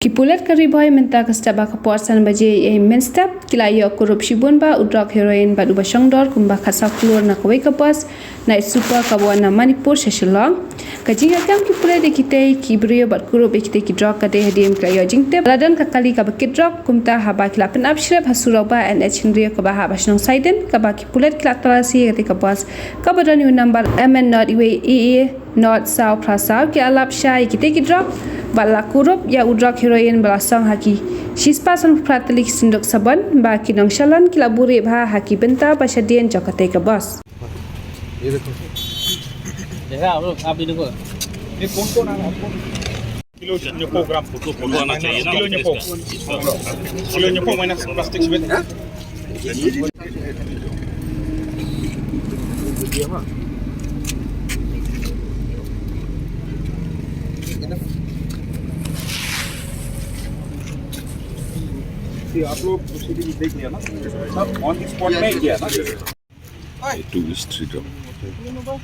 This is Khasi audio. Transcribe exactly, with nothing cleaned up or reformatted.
Ki pulit ka Ri Bhoi mynta ka step ba ka por san baje ïa mynstep ki la ïoh kurup shibun ba u drok heroin bad uba shongdor kumba khatsaw klur na kawei ka bus Night Super kaba wan na Manipur sha Shillong. Ka jingïakam ki pulit ïa kitei ki briew bad kurup ïa kitei ki drok ka dei hadien ki la ïoh jingtip ba la don ka kali kaba kit drok, kumta haba ki la pynap shrep ha surok ba N H hynriew kaba hap ha shnong Saiden, kaba ki pulit ki la talasi ïa katei ka bus kaba don ïa u nambar M N not iwei E E not saw phra saw, ki la lap shai ïa kitei ki drok bad la kurup ïa u drok heroin ba la song ha ki shispah sanphew phra tylli ki synduk sabon ba ki nongshailan ki la buhrieh bha ha ki bynta ba shadien jong katei ka bus. देखा आप लोग, आप भी देखो। ये कौन कौन आ रहा है? किलो न्योपो ग्राम। किलो न्योपो। किलो न्योपो माइनस प्लास्टिक सीमेंट। ये आप लोग उसी दिन देख लिया ना, सब ऑन द स्पॉट में ही किया ना। Two is three double.